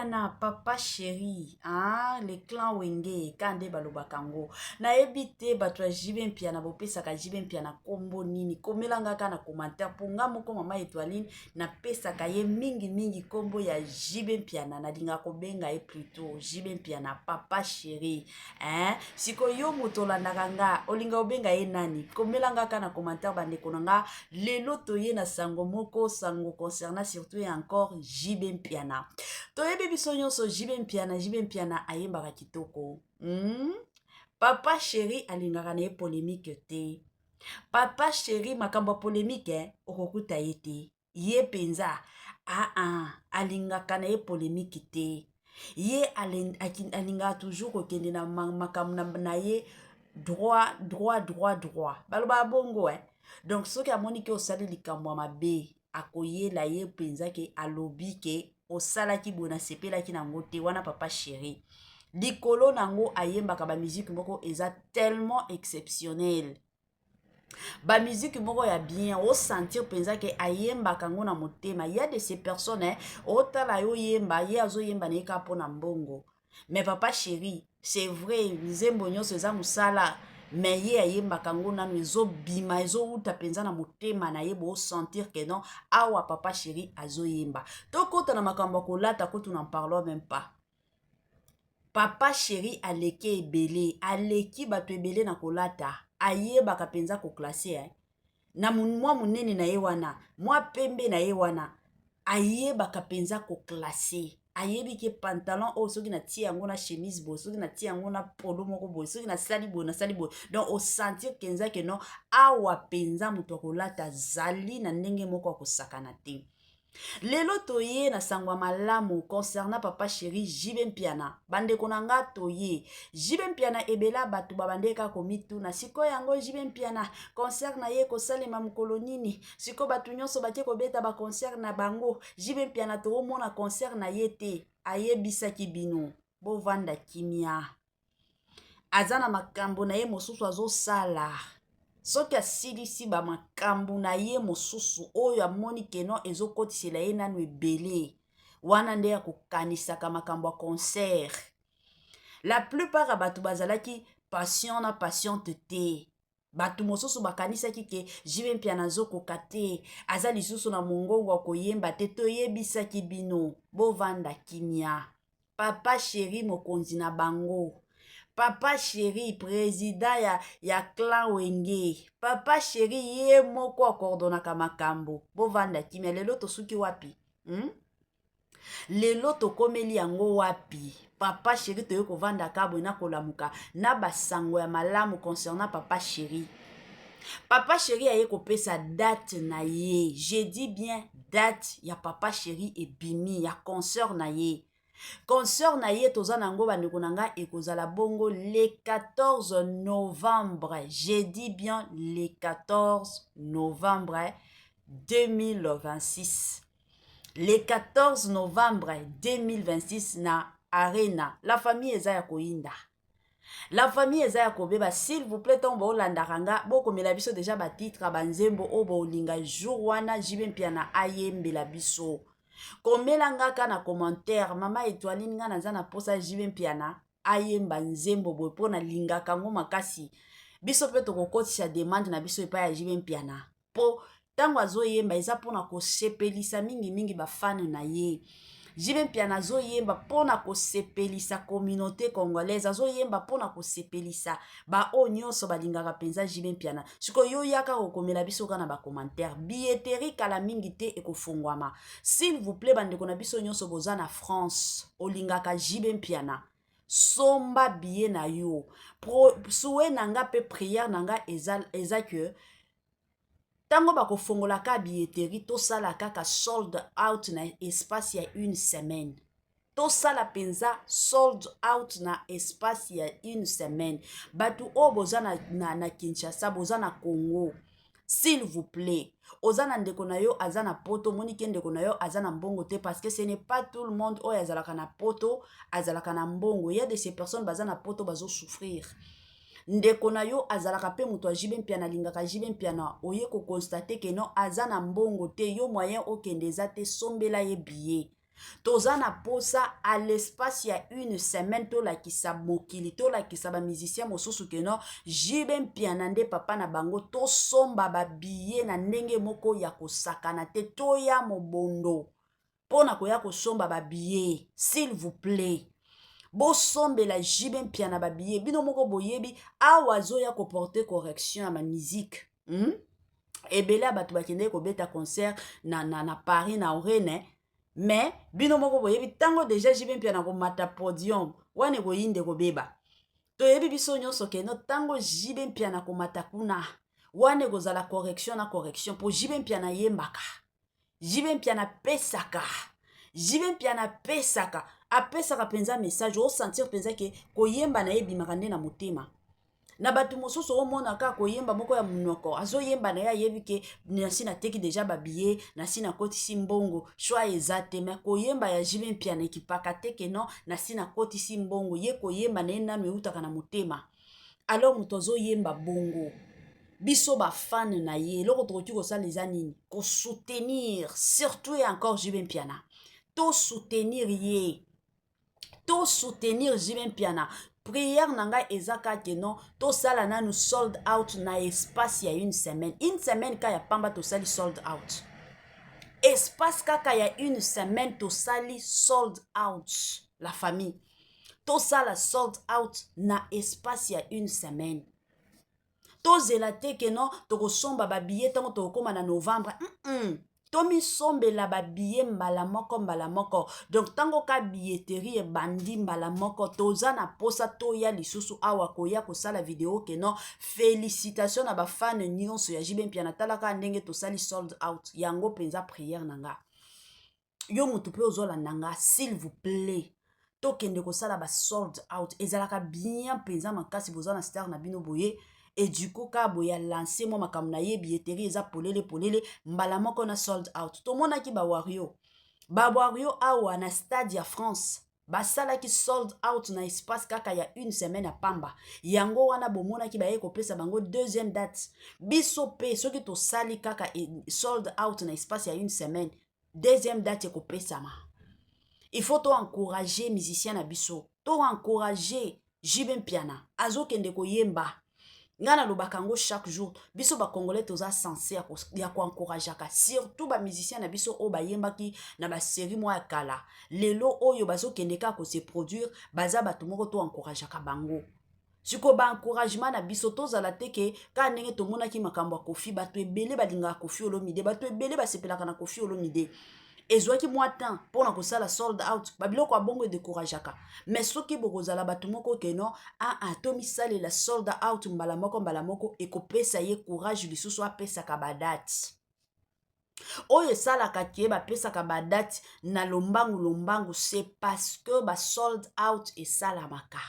Mpiana papa chéri, ah, le clan Wenge ka nde balobaka yango. Nayebi te bato ya JB Mpiana bopesaka JB Mpiana kombo nini? Komela nga kaka na commentaire po nga moko mama Etoiline napesaka ye mingi mingi kombo ya JB Mpiana, nalingaka kobenga ye plutôt JB Mpiana papa chéri. Hein? Sikoyo yo moto olandaka nga olinga obenga ye nani? Komela nga kaka na commentaire bandeko na nga. Lelo toye na sango moko, sango concernant surtout et encore JB Mpiana. Toyebi biso nyonso JB Mpiana, JB Mpiana ayembaka kitoko. Papa chéri alingaka na ye polémique te. Papa chéri makambo ya polémique eh, okokuta ye te. Ye mpenza aa alingaka na ye polémique te. Ye alingaka toujours kokende na makambo na ye droit, droit, droit, droit. Balobaka bongo eh. Donc soki amoni ke osali likambo ya mabe, akoyela ye mpenza ke alobi ke osalaki boye, nasepelaki nango te. Wana papa chéri likolo nango ayembaka bamusique moko eza tellement exceptionnel, bamusique moko ya bien, osentir mpenza ke ayembaka yango na motema. Ya de ces personnes eh, otala yo oyemba, ye azoyemba na ye kaka mpona mbongo. Mais papa chéri, c'est vrai, nzembo nyonso eza mosala, mais ye ayembaka yango nano ezobima, ezowuta mpenza na motema na ye. Bosentir ke non, awa papa chéri azoyemba. Tokota na makambo ya kolata kutu, n'en parlons même pas. Papa chéri aleki ebele, aleki bato ebele na kolata. Ayebaka mpenza koclasser eh? Na mwa monene na ye wana, mwa pembe na ye wana, ayebaka mpenza koclasser. Ayebi ke pantalon oyo soki natie yango na chemise boye, soki natie yango na polo moko boye, soki nasali boye, nasali boye. Donc osentir mpenza ke non, awa mpenza moto akolata azali na ndenge moko akosakana te. Lelo toye na sango ya malamu concernant papa chéri JB Mpiana. Bandeko na nga, toye JB Mpiana, ebela bato babandeki kaka komituna sikoyo yango JB Mpiana concert na ye ekosalema mokolo nini. Sikoyo bato nyonso batie kobeta baconcert na bango, JB Mpiana toomona concert na ye te. Ayebisaki bino bovanda kimia, aza na makambo na ye mosusu azosala. Soki asilisi bamakambo na ye mosusu oyo amoni ke non, ezokotisela ye nanu ebele, wana nde akokanisaka makambo ya concert. La plupart ya bato bazalaki patient na patiente te. Bato mosusu bakanisaki ke JB Mpiana azokoka te, aza lisusu na mongongo ya koyemba te. Toyebisaki bino bovanda kimia. Papa chéri mokonzi na bango, papa chéri président ya clan Wenge, papa chéri ye moko akordonaka makambo. Bovanda kimia. Lelo tosuki wapi, Lelo tokomeli yango wapi? Papa chéri, toye kovanda ka boye na kolamuka na basango ya malamu concernant papa chéri. Papa chéri aye kopesa date na ye. Je dis bien, date ya papa chéri ebimi ya concert na ye. Concert na ye toza nango, bandeko na ngai, ekozala bongo le 14 novembre. Je dis bien, le 14 novembre 2026, le 14 novembre 2026 na Arena. La famille, eza ya koyinda, la famille, eza ya kobeba. S'il vous plaît, ntango bolandaka nga, bokomela biso déjà batitre ya banzembo oyo bolinga jour wana JB Mpiana ayembela biso. Komela nga ka na commentaire: "Mama Etoiline, nga naza na mposa JB Mpiana ayemba nzembo boye mpo nalingaka yango makasi." Biso mpe tokokotisa demande na biso epai ya JB Mpiana, mpo ntango azoyemba eza mpona kosepelisa mingimingi bafans na ye. JB Mpiana azoyemba mpona kosepelisa communauté congolaise, azoyemba mpona kosepelisa baoyo nyonso balingaka mpenza JB Mpiana. Sikoyo yo yaka kokomela biso kaka na bacommentaire. Billetterie kala mingi te ekofungwama. S'il vous plaît, bandeko na biso nyonso boza na France, olingaka JB Mpiana, somba billet na yo. Souhait na nga mpe prière na nga eza ke ntango bakofongola billetterie, tosala kaka sold out na espace ya une semaine. Tosala mpenza sold out na espace ya une semaine. Bato oyo boza na Kinshasa, boza na Congo, s'il vous plaît, oza na ndeko na yo aza na Poto, omoni ke ndeko na yo aza na mbongo te, parce que ce n'est pas tout le monde oyo azalaka na Poto azalaka na mbongo. Ya de ces personnes baza na Poto, bazosouffrir. Ndeko na yo azalaka mpe moto ya JB Mpiana, alingaka JB Mpiana, oye koconstater ke non, aza na mbongo te, yo moyen okende eza te, sombela ye billet. Toza na posa à l'espace ya une semaine tolakisa mokili, tolakisa bamusicien mosusu que non, JB Mpiana nde papa na bango. Tosomba babillet na ndenge moko ya kosakana te. Toya mobondo mpo na koya kosomba babillet. S'il vous plaît, bosombela JB Mpiana babillet. Bino moko boyebi, awa azoya koporter correction ya bamusique, Ebele ya bato bakendeki kobeta concert na Paris, na Orene. Mais bino moko boyebi, ntango déjà JB Mpiana komata podium wana, ekoyinde kobeba. Toyebi biso nyonso que non, ntango JB Mpiana komata kuna wana, ekozala correction na correction, mpo JB Mpiana ayembaka, JB Mpiana apesaka, JB Mpiana apesaka, apesaka mpenza message. Osentir mpenza que koyemba na ye ebimaka nde na motema. Na bato mosusu, omona kaka koyemba moko ya monoko, azoyemba na ye, ayebi que nasi nateki déjà babillet, nasi nakotisi mbongo, choix eza te. Mais koyemba ya JB Mpiana ekipaka te que non, nasi nakotisi mbongo. Ye koyemba na ye nanu eutaka na motema. Alors moto azoyemba bongo, biso bafan na ye, eloko tokoki kosala eza nini? Kosoutenir surtout et encore JB Mpiana. Tosoutenir ye, tosoutenir JB Mpiana. Prière na ngai eza kaka non, tosala nanu sold out na espace ya une semaine. Une semaine ka ya pamba, tosali sold out. Espace kaka ya une semaine, tosali sold out. La famille, tosala sold out na espace ya une semaine. Tozela te que non, tokosomba babillet ntango tokokóma na novembre. Tomisombela babillet mbala moko, mbala moko. Donc ntango ka billetterie ebandi, mbala moko toza na posa toya lisusu awa koya kosala video que non, félicitation na bafan nyonso ya JB Mpiana, talaka ndenge tosali sold out. Yango mpenza prière na nga. Yo motu mpe ozolanda nga, s'il vous plaît, tokende kosala basold out. Ezalaka bien mpenza makasi. Boza na star na bino boye eduko kaka boye, alance mwa makambo na ye, billetterie eza polele polele, mbala moko na sold out. Tomonaki bawario, bawario awa na stade ya France, basalaki sold out na espace kaka ya une semaine ya pamba. Yango wana bomonaki baye kopesa bango deuxième date. Biso mpe soki tosali kaka sold out na espace ya une semaine, deuxième date ekopesama. Il faut toencourager musicien na biso, toencourager JB Mpiana. Azokende koyemba. Ngai nalobaka yango chaque jour, biso bacongolais toza censé ya koencourageaka surtout bamusicien na biso oyo bayembaki na basérie moko ya kala. Lelo oyo bazokende kaka kose produire, baza bato moko toencourageaka bango. Sikoyo baencouragement na biso, tozala te que kaka ndenge tomonaki makambo ya Kofi. Bato ebele balingaka Kofi Olomide, bato ebele basepelaka na Kofi Olomide. Ezwaki mwa temps mpona kosala sold out. Babiloko ya bongo edécourageaka. Mais soki bokozala bato moko que non, aa, tomisalela sold out mbala moko, mbala moko, ekopesa ye courage lisusu apesaka badate. Oyo esalaka que bapesaka badate na lombangu lombangu, c'est parce que basold out esalamaka.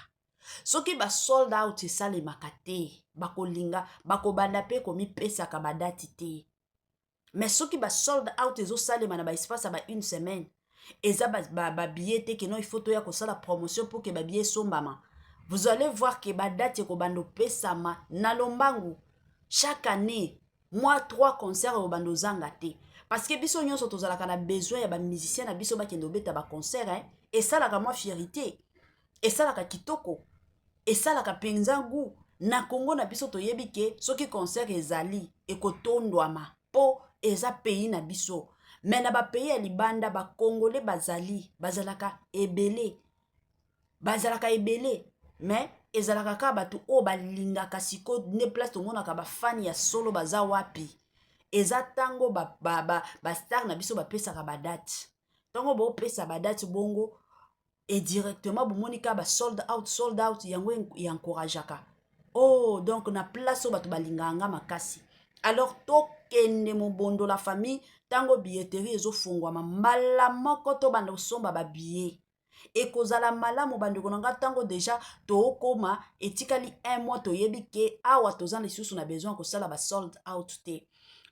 Soki basold out esalemaka te, bakolinga bakobanda mpe komipesaka badate te. Mais soki basold out ezosalema na baespace ya ba une semaine, eza babillet te que non, il faut toya kosala promotion pour que babillet esombama. Vous allez voir que badate ekobanda opesama na lombangu. Chaque année mwa trois concert ekobanda ozanga te, parce que biso nyonso tozalaka na besoin ya bamusicien na biso bakende obeta baconcert, hein? Esalaka mwa fierté, esalaka kitoko, esalaka mpenza gu na Kongo na biso. Toyebi que soki concert ezali, ekotondwama, mpo eza pays na biso. Mais na bapays ya libanda, bacongolais bazali, bazalaka ebele, bazalaka ebele, mais ezalaka kaka bato oyo balingaka. Sikoyo nde place tomonaka bafani ya solo baza wapi. Eza ntango bastar ba na biso bapesaka badate. Ntango bopesa badate bongo e directement bomoni kaka basold out, sold out. Yango encourageaka. Oh, donc na place oyo bato balingaka nga makasi. Alors tokende mobondo, la famille. Ntango billetterie ezofungwama, mbala moko tobanda kosomba babillet. Ekozala malamu, bandeko na nga. Ntango déjà tookóma, etikali un mois, toyebi que awa toza lisusu na besoin kosala basold out te.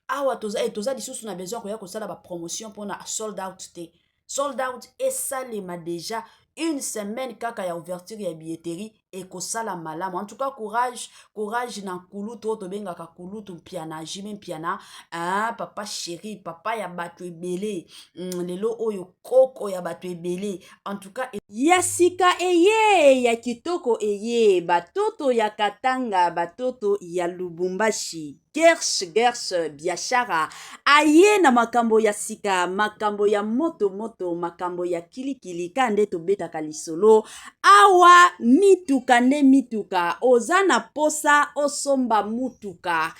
Awa toza lisusu na besoin koya kosala bapromotion mpona sold out te. Sold out esalema déjà une semaine kaka ya ouverture ya billetterie. Ekosala malamu. En tout cas, courage, courage na kulutu oyo tobengaka kulutu Mpiana, JB Mpiana, ah, papa chéri, papa ya bato ebele, lelo oyo koko ya bato ebele. En tout cas, ya sika eye, ya kitoko eye, batoto ya Katanga, batoto ya Lubumbashi, Gers Gers Biashara aye na makambo ya sika, makambo ya moto moto, makambo ya kilikili. Ka nde tobetaka lisolo awa, mituka nde mituka. Oza na posa osomba mutuka,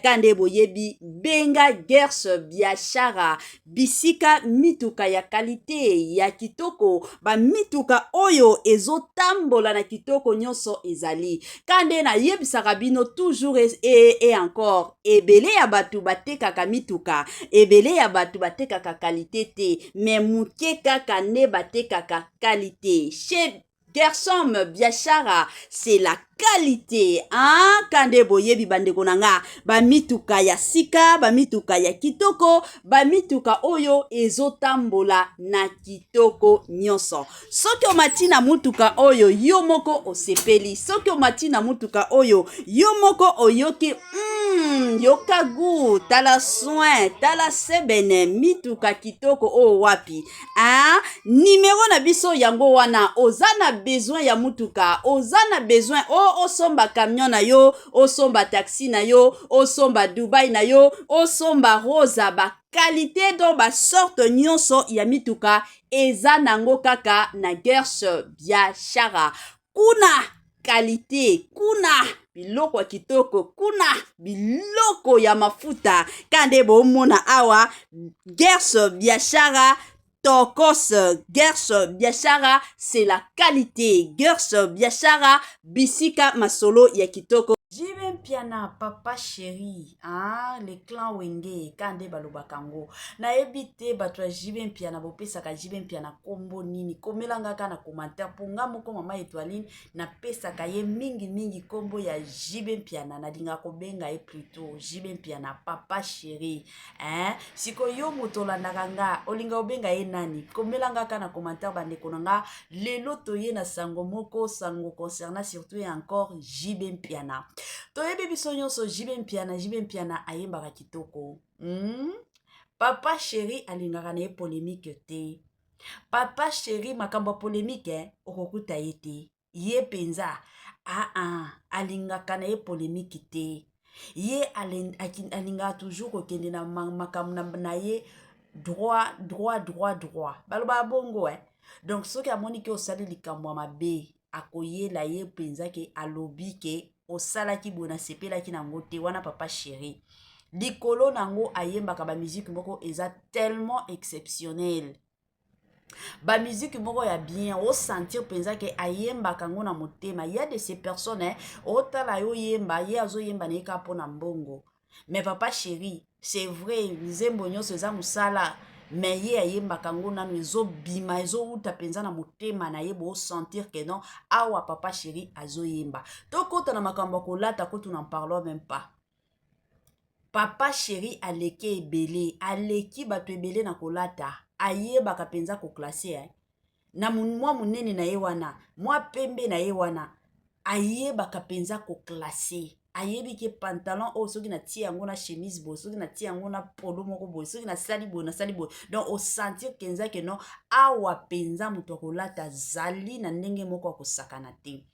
ka nde boyebi, benga Gers Biashara, bisika mituka ya qualité, ya kitoko, bamituka oyo ezotambola na kitoko nyonso ezali. Ka nde nayebisaka bino toujours et encore, ebele ya bato batekaka mituka, ebele ya bato batekaka qualité te, mais moke kaka nde batekaka qualité. Chez Gersom Biashara, c'est la qualité, hein? Kande boyebi, bandeko na nga, bamituka ya sika, bamituka ya kitoko, bamituka oyo ezotambola na kitoko nyonso. Soki omati na mutuka oyo, yo moko osepeli. Soki omati na mutuka oyo, yo moko oyoki, yoka gu, tala soin, tala sebene, mituka kitoko oyo wapi, hein? Nimero na biso yango wana. Oza na besoin ya mutuka, oza na besoin o osomba camion na yo, osomba taxi na yo, osomba Dubai na yo, osomba Rosa, baqualité, donc basorte nyonso ya mituka eza nango kaka na Gers Biashara. Kuna qualité, kuna biloko ya kitoko, kuna biloko ya mafuta. Ka nde bomona awa, Gers Biashara tokos. Gers Biashara, c'est la qualité. Gers Biashara, bisika masolo ya kitoko. JB Mpiana, papa chéri, ah, le clan Wenge, ka nde balobaka yango. Nayebi te bato ya JB Mpiana bopesaka JB Mpiana nkombo nini. Komelanga kaka na commentaire, mpo nga moko mama Etoiline napesaka ye mingimingi nkombo ya JB Mpiana. Nalingaka kobenga ye plutôt JB Mpiana, papa chéri, hein? Sikoyo yo moto olandaka nga, olinga obenga ye nani? Komelanga kaka na commentaire, bandeko na nga. Lelo toye na sango moko, sango concernant surtout et encore JB Mpiana. Toyebi biso nyonso JB Mpiana. JB Mpiana ayembaka kitoko, Papa chéri alingaka na ye polémique te. Papa chéri, makambo ya polémique, okokuta ye te. Ye mpenza aa alingaka na ye polémique te. Ye alingaka toujours kokende na makambo na ye droit, droit, droit, droit, balobaka bongo, eh? Donc soki amoni ke osali likambo ya mabe, akoyela ye mpenza ke alobi ke osalaki boye, nasepelaki nango te. Wana papa chéri. Likolo nango, ayembaka bamusique moko eza tellement exceptionnel, bamusique moko ya bien, osentir mpenza ke ayembaka yango na motema. Ya de ces personnes, eh, otala yo oyemba, ye azoyemba na ye kaka mpo na mbongo. Mais papa chéri, c'est vrai, nzembo nyonso eza mosala, mais ye ayembaka yango nano ezobima, ezowuta mpenza na motema na ye. Bosentir ke non, awa papa chéri azoyemba. Tokɔta na makambo ya kolata kutu, n'en parlons même pas. Papa chéri aleki ebele, aleki bato ebele na kolata. Ayebaka mpenza koclasser, eh? Na mwa monene na ye wana, mwa pembe na ye wana, ayebaka mpenza koclasser. Ayebi ke pantalon oyo, soki natie yango na chemise boye, soki natie yango na polo moko boye, soki nasali boye, nasali boye, donc osentir mpenza ke non, awa mpenza moto akolata azali na ndenge moko akosakana te.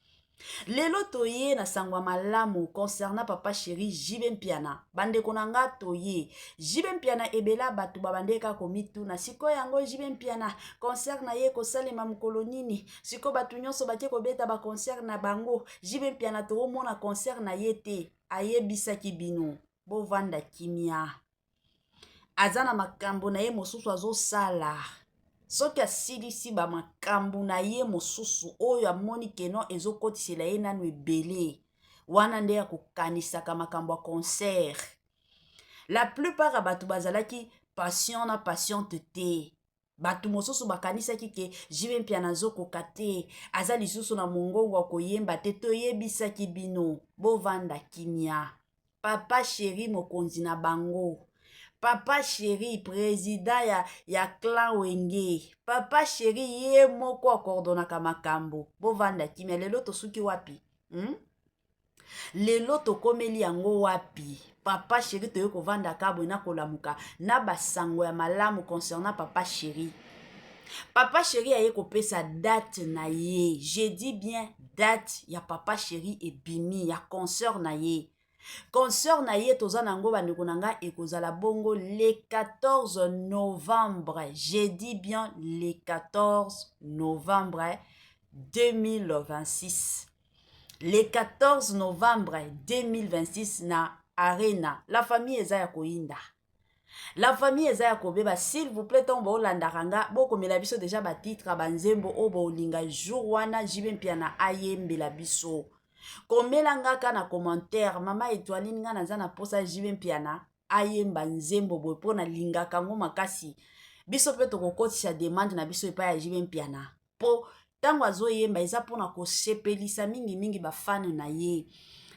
Lelo toye na sango ya malamu concernant papa chéri JB Mpiana. Bandeko na nga, toye JB Mpiana. Ebela bato babandeki kaka komituna: sikoyo yango JB Mpiana, concert na ye ekosalema mokolo nini? Sikoyo bato nyonso batie kobeta baconcert na bango, JB Mpiana toomona concert na ye te. Ayebisaki bino bovanda kimia, aza na makambo na ye mosusu azosala. Soki asilisi bamakambo na ye mosusu oyo amoni ke non, ezokotisela ye nanu ebele, wana nde akokanisaka makambo ya concert. La plupart ya bato bazalaki patient na patiente te. Bato mosusu bakanisaki ke JB Mpiana azokoka te, aza lisusu na mongongo ya koyemba te. Toyebisaki bino bovanda kimia. Papa chéri, mokonzi na bango. Papa Chéri, président ya clan Wenge, Papa Chéri ye moko akordonaka makambo. Bovanda kimia. Lelo tosuki wapi? Lelo tokomeli yango wapi? Papa Chéri, toye kovanda ka boye na kolamuka na basango ya malamu concernant Papa Chéri. Papa Chéri aye kopesa date na ye. Je dis bien, date ya Papa Chéri ebimi, ya concert na ye. Concert na ye toza nango, bandeko na ngai, ekozala bongo le 14 novembre. Je dis bien, le 14 novembre 2026, le 14 novembre 2026 na Arena. La famille, eza ya koyinda, la famille, eza ya kobeba. S'il vous plaît, ntango bolandaka nga, bokomela biso déjà batitre ya banzembo oyo bolinga jour wana JB Mpiana ayembela biso. Komela nga ka na commentaire: "Mama Etoiline, nga naza na mposa JB Mpiana ayemba nzembo boye mpo nalingaka yango makasi." Biso mpe tokokotisa demande na biso epai ya JB Mpiana, mpo ntango azoyemba eza mpona kosepelisa mingimingi bafans na ye.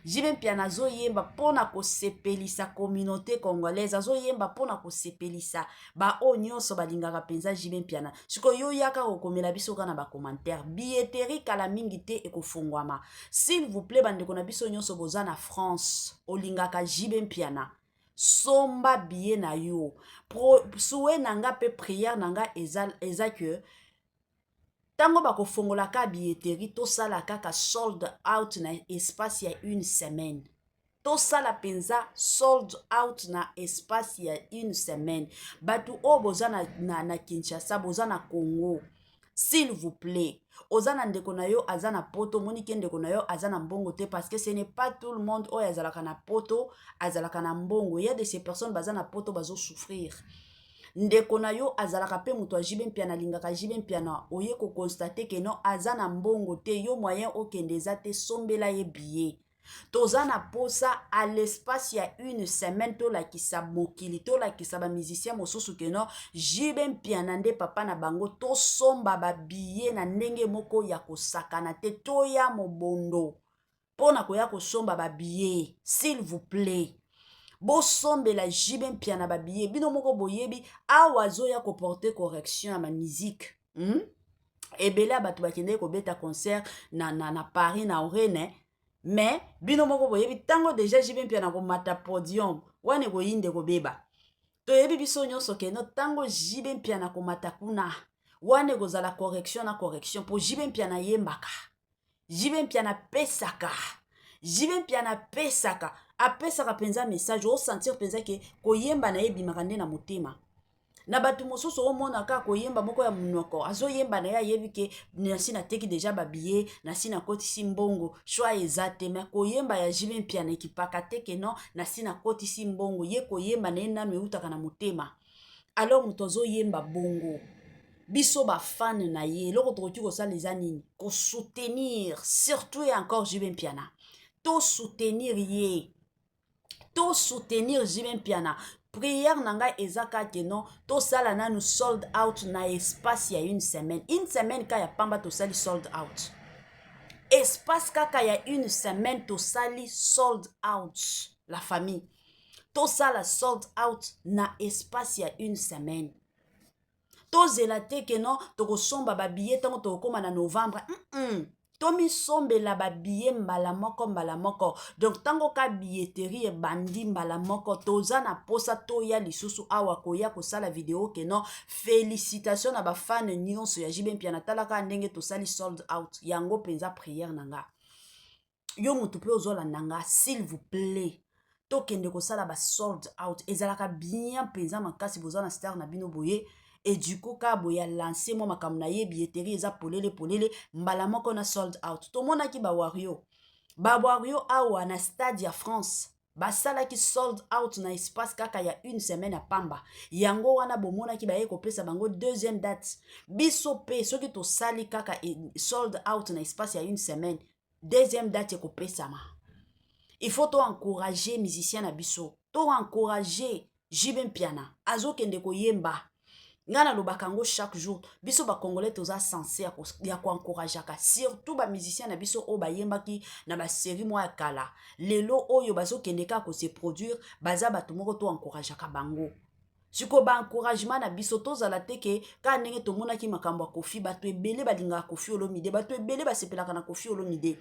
JB Mpiana azoyemba mpona kosepelisa communauté congolaise, azoyemba mpona kosepelisa baoyo nyonso balingaka mpenza JB Mpiana. Sikoyo yo yaka kokomela biso kaka na bacommentaire. Billetterie kala mingi te ekofungwama. S'il vous plaît, bandeko na biso nyonso boza na France, olingaka JB Mpiana, somba billet na yo. Souhait na nga mpe prière na nga eza ke ntango bakofungolaka billetterie, tosala kaka sold out na espace ya une semaine. Tosala mpenza sold out na espace ya une semaine. Bato oyo boza na Kinshasa, boza na Congo, s'il vous plaît, oza na ndeko na yo aza na Poto, omoni ke ndeko na yo aza na mbongo te, parce que ce n'est pas tout le monde oyo azalaka na Poto azalaka na mbongo. Ya de ces personnes baza na Poto, bazosouffrir. Ndeko na yo azalaka mpe moto ya JB Mpiana, alingaka JB Mpiana, oye koconstater ke non, aza na mbongo te, yo moyen okende eza te, sombela ye billet. Toza na posa à l'espace ya une semaine tolakisa mokili, tolakisa bamusicien mosusu ke non, JB Mpiana nde papa na bango. Tosomba babillet na ndenge moko ya kosakana te. Toya mobondo mpo na koya kosomba babillet. S'il vous plaît, bosombela JB Mpiana babillet. Bino moko boyebi, awa azoya koporter correction ya bamusique, Ebele ya bato bakendeki kobeta concert na Paris, na Arena, mais bino moko boyebi, ntango déjà JB Mpiana komata podium wana, ekoyinde kobeba. Toyebi biso nyonso ke non, ntango JB Mpiana komata kuna wana, ekozala correction na correction, mpo JB Mpiana ayembaka, JB Mpiana apesaka, JB Mpiana apesaka, apesaka mpenza message. Osentir mpenza ke koyemba na ye ebimaka nde na motema. Na bato mosusu omona kaka koyemba moko ya monoko, azoyemba na ye, ayebi ke nasi nateki déjà babillet, nasi nakotisi mbongo, choix eza te. Mais koyemba ya JB Mpiana ekipaka te ke non, nasi nakotisi mbongo. Ye koyemba na ye nano eutaka na motema. Alors moto azoyemba bongo, biso bafans na ye, eloko tokoki kosala eza nini? Kosoutenir surtout et encore JB Mpiana. Tosoutenir ye, tosoutenir JB Mpiana. Prière na ngai eza kaka non, tosala nanu sold out na espace ya une semaine. Une semaine ka ya pamba, tosali sold out. Espace kaka ya une semaine, tosali sold out. La famille, tosala sold out na espace ya une semaine. Tozela te ke non, tokosomba babillet ntango tokokóma na novembre. Tomisombela babillet mbala moko, mbala moko. Donc ntango ka billetterie ebandi, mbala moko toza na posa toya lisusu awa koya kosala video ke non, félicitation na bafans nyonso ya JB Mpiana, talaka ndenge tosali sold out. Yango mpenza prière na nga. Yo motu mpe ozolanda nga, s'il vous plaît, tokende kosala basold out. Ezalaka bien mpenza makasi. Boza na star na bino boye, eduko kaka boye, alance mwa makambo na ye, billetterie eza polele polele, mbala moko na sold out. Tomonaki bawario, bawario awa na stade ya France, basalaki sold out na espace kaka ya une semaine ya pamba. Yango wana bomonaki baye kopesa bango deuxième date. Biso mpe soki tosali kaka sold out na espace ya une semaine, deuxième date ekopesama. Il faut toencourager musicien na biso, toencourager JB Mpiana azokende koyemba. Ngai nalobaka yango chaque jour, biso bacongolais toza censé ya koencourageaka surtout bamusicien na biso oyo bayembaki na basérie moko ya kala, lelo oyo bazokende kaka kose produire. Baza bato moko toencourageaka bango. Sikoyo ba encouragement na biso tozala te ke kaka ndenge tomonaki makambo ya Koffi, bato ebele balingaka Koffi Olomide, bato ebele basepelaka na Koffi Olomide.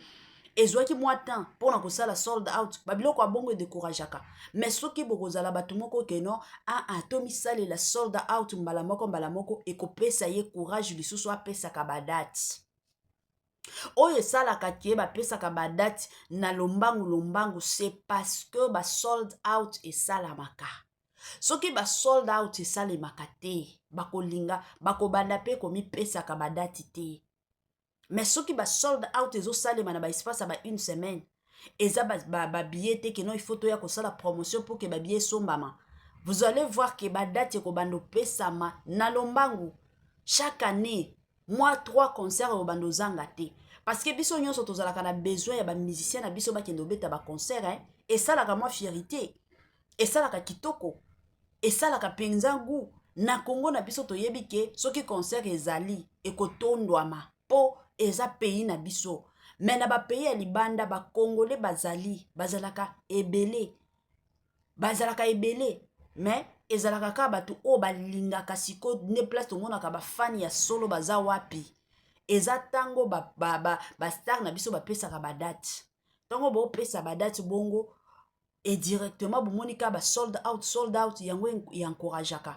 Ezwaki mwa temps mpona kosala sold out, babiloko ya bongo edécourageaka. Mais soki bokozala bato moko ke non, aa, tomisalela sold out mbala moko mbala moko, ekopesa ye courage lisusu apesaka badate. Oyo esalaka ke bapesaka badate na lombangu lombangu, c'est parce que basold out esalamaka. Soki basold out esalemaka te, bakolinga bakobanda mpe komipesaka badate te. Mais soki basold out ezosalema na baespace ya ba une semaine, eza babillet ba te ke non, il faut toya kosala promotion mpo ke babillet esombama. Vous allez voir ke badate ekobanda opesama na lombangu. Chaque année mwa 3 concert ekobanda ozanga te, parce que biso nyonso tozalaka na besoin ya bamusicien na biso bakende obeta baconcert, hein? Esalaka mwa fierté, esalaka kitoko, esalaka mpenza gu na Kongo na biso. Toyebi ke soki concert ezali, ekotondwama mpo eza pays na biso. Mais na bapays ya libanda, bacongolais bazali, bazalaka ebele, bazalaka ebele, mais ezalaka kaka bato oyo balingaka. Sikoyo nde place tomonaka bafani ya solo baza wapi. Eza ntango bastar ba, ba, ba na biso bapesaka badate. Ntango bopesa badate bongo et directement bomoni kaka basold out, sold out, yango encourageaka.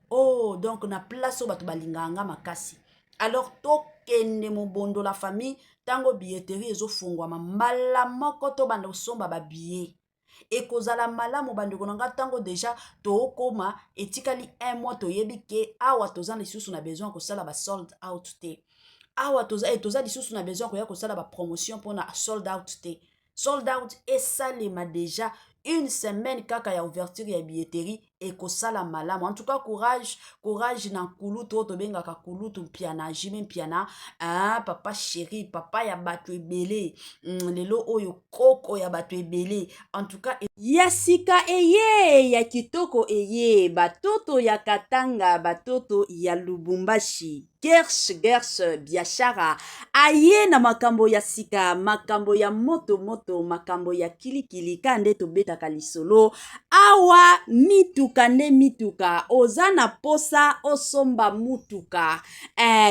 Oh, donc na place oyo bato balingaka nga makasi. Alors tokende mobondo, la famille. Ntango billetterie ezofungwama, mbala moko tobanda kosomba babillet, ekozala malamu, bandeko na nga. Ntango déjà tookóma, etikali un mois, toyebi ke awa toza lisusu na besoin kosala basold out te. Awa toza lisusu na besoin koya kosala bapromotion mpona sold out te. Sold out esalema déjà une semaine kaka ya ouverture ya billetterie, ekosala malamu. En tout cas, courage, courage na kulutu oyo tobengaka kulutu Mpiana, JB Mpiana, ah, papa chéri, papa ya bato ebele, lelo oyo koko ya bato ebele. En tout cas, ya sika eye, ya kitoko eye, batoto ya Katanga, batoto ya Lubumbashi, Gers Gers Biashara aye na makambo ya sika, makambo ya moto moto, makambo ya kilikili. Ka nde tobetaka lisolo awa, mituka nde mituka. Oza na posa osomba mutuka,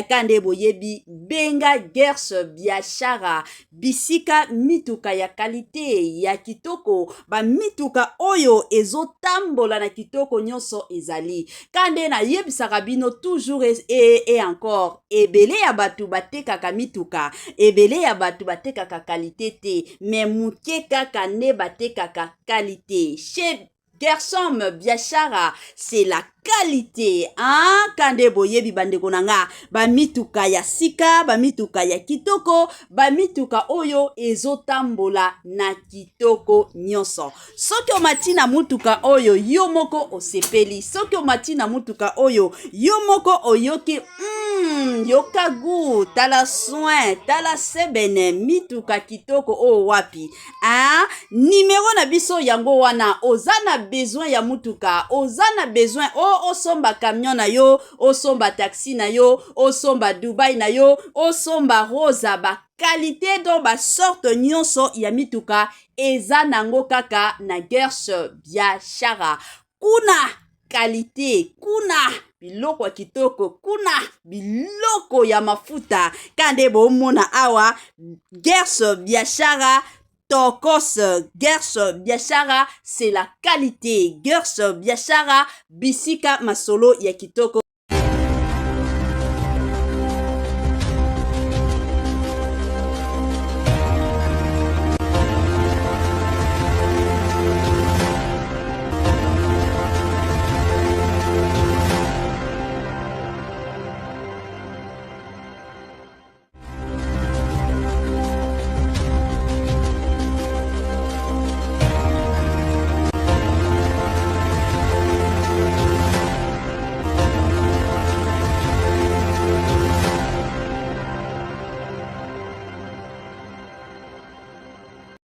ka nde boyebi, benga Gers Biashara, bisika mituka ya qualité, ya kitoko, bamituka oyo ezotambola na kitoko nyonso ezali. Ka nde nayebisaka bino toujours et encore, ebele ya bato batekaka mituka, ebele ya bato batekaka qualité te, mais moke kaka nde batekaka qualité. Chez Gersom Biashara, c'est la qualité, hein? Kande boyebi, bandeko na nga, bamituka ya sika, bamituka ya kitoko, bamituka oyo ezotambola na kitoko nyonso. Soki omati na mutuka oyo, yo moko osepeli. Soki omati na mutuka oyo, yo moko oyoki, yoka gu, tala soin, tala sebene, mituka kitoko oyo wapi, hein? Nimero na biso yango wana. Oza na besoin ya mutuka, oza na besoin o osomba camion na yo, osomba taxi na yo, osomba Dubai na yo, osomba Rosa, baqualité, donc basorte nyonso ya mituka eza nango kaka na Gers Biashara. Kuna qualité, kuna biloko ya kitoko, kuna biloko ya mafuta. Ka nde bomona awa, Gers Biashara tokos. Gers Biashara, c'est la qualité. Gers Biashara, bisika masolo ya kitoko.